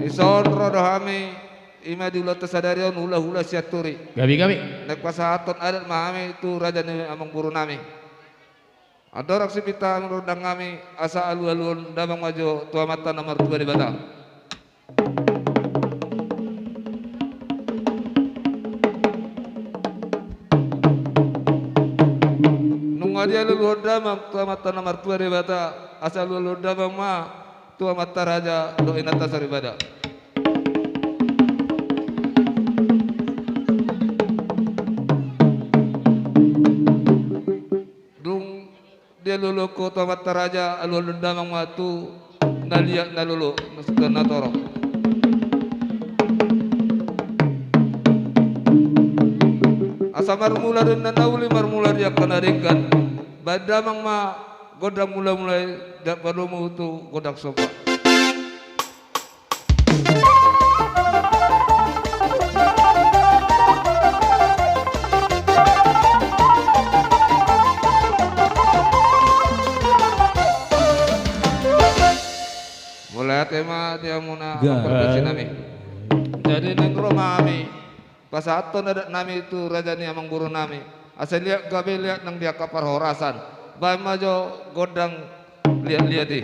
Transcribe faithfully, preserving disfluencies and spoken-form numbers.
Dison ro do hami, i ma di ulaonta sadari on, hulahula Sianturi. Gabe, gabe. Naeng pasahathon adat ma hami tu raja ni amangboru nami. Andorang sipinta hami rondang nami, asa alualuhon damang ma jo tu Amanta na martua Debata. Nunga dialualuhon damang tu Amanta na martua Debata, asa alualuhon damang ma tu amanta raja dohot inanta soripada. Dung dialualuhon ho tu amanta raja, alualuhon damang ma tu na liat na lolo, na sintua na torop. Asa marmula do inna na uli, marmula di angka na denggan. Baen damang ma gondang mulamula i, ndang palomo tu gondang somba. Mauliate ma di hamuna, Ga- amang pargonsi nami. Jadi naeng ro ma hami pasahathon adat nami tu raja ni amangboru nami. Asa liat gabe liat nang di angka parhorasan. Baen ma jo gondang liat-liat i.